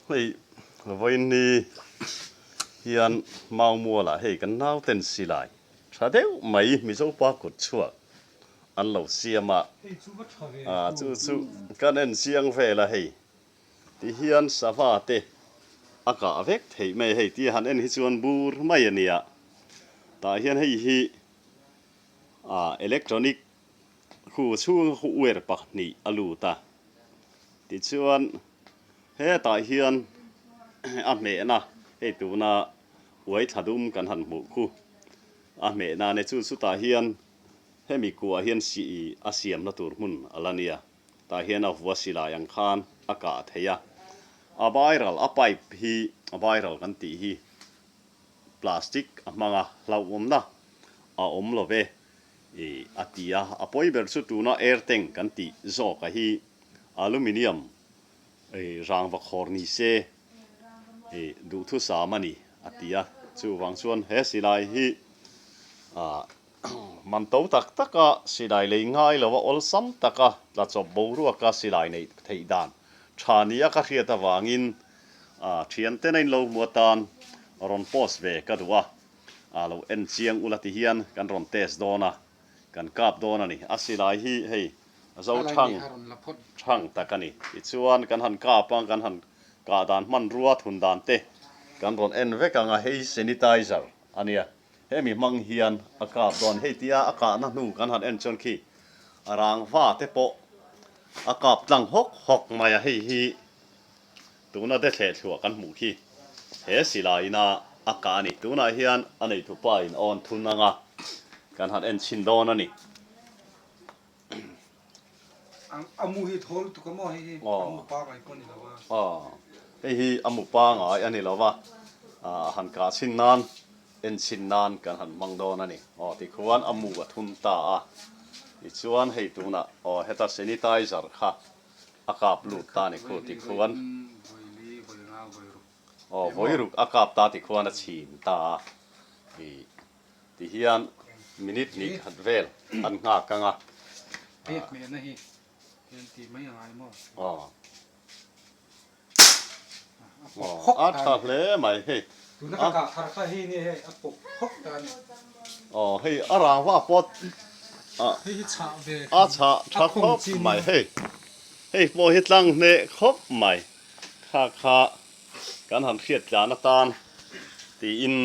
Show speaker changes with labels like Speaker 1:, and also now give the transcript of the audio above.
Speaker 1: Hei vawiin ni hian Maumualah hei kan nauten silai tha deuh mai Mizopa kut chhuak an lo siam a, chu chu kan en chiang vel a hei ti hian sava te a kah vek theih mai a hei tia han en hi chuan bur mai a nia tah hian hei hi electronic Khu chhunga khu uer pahnih a lut a, tichuan hetah hian a hmehna hei tuna uai thla dum kan han hmuh khu a hmehna a ni chu chutah hian hemi kuah hian sih a siamna tur hmun a la nia tah hian a vua silai ang khan a kah thei a, a viral a pipe hi a viral kan tih hi plastic a hmang a hlauhawmna a awm lo ve. I a ti a, a pawi ber chu tuna air tank kan tih zawk a hi aluminium i rangva khawr ni se i duhthusam a ni a ti a, chuvang chuan he silai hi ah man to tak taka silai lei ngai lo a awlsam taka tla chawp boruaka silai neih theih dan tha ni a ka hriat avangin ah thianten a inlo hmu atan rawn post ve ka duh a. A lo en chiang ula ti hian kan rawn test dawn a, kan kap dawn a ni. A silai hi hei zo thang thang tak a ni. Tichuan kan han kap a, kan han kah dan hmanrua thun dan te kan rawn en vek ang a, hei sanitizer a nia. Hemi hmang hian a kap dawn. Hei tia a kahna hnu kan han en chuan khi a rangva te pawh a kap tlang hawk hawk mai a, hei hi Tuna de thleh thluah kan hmuh khi he silai ina a kah a ni. Tunah hian a neitu pa in awn thun anga kan han en chhin dawn a ni.
Speaker 2: A mu hi thawl lutuk a maw hei hi a mu pangai pawh a ni lo a.
Speaker 1: Aw hei hi a mu pangai a ni lo a, han kah chhin nan en chhin nan kan han hmang dawn a ni. Aw tikhuan a mu a thun ta a, tichuan hei tunah aw heta sanitizer kha A kap lut ta ni khu ti khuan aw vawi ruk a kap ta ti khuan a chhim ta a i ti hian minute hnih khat vel an nghak ang a. Aw. A tha hle mai hei.
Speaker 2: Tuna ka kah thar kha hei nia hei a pawp hawk ta a ni.
Speaker 1: Aw hei a rangva pawt
Speaker 2: a hei hi chhah ve
Speaker 1: a chhah tha khawp mai hei hei pawh hi tlang hneh khawp mai kha kha kan han hriat tlan atan tiin.